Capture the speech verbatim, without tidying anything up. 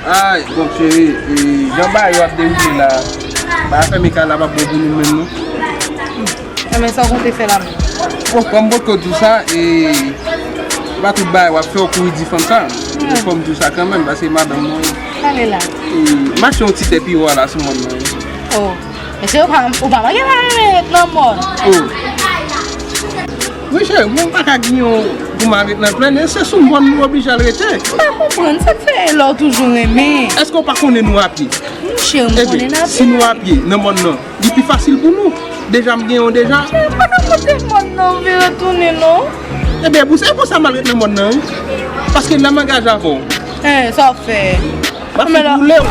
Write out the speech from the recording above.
Ay, bon, cheri, e, jan bagay yo ap dewoule la, bagay fèmen kay la p ap bon pou nou menm, non. Enben, sa w konte fè la menm? Bon, kòm m potko di w sa, e, se pa tout bagay w ap fè w kouri di fanm sa. Fò m di w sa kanmenm, paske madanm mwen, Pale la. e, m achte yon ti tè pi wo a la sou mòn mwen. Oh. Mesye, ou pa, ou pa manke pa renmen ret nan mòn. Oh. Wi, cheri, mwen pa ka gen yon pou m al ret nan plèn, e se sou mòn nou oblije al rete. M pa konprann, sa k fè lè w toujou renmen. Èske w pa konnen nou apye? Monchè, m konnen Ebyen, nan si nou apye nan mòn nan, li pi fasil pou nou. Deja, m gen yon deja. Pandan kote mòn nan, ou vin retounen, non? Ebyen, pou, se pou sa m al ret nan mòn nan, wi. Paske lè m angaje avè w, Eh, sa w fè? m ap Men la- fout woule w.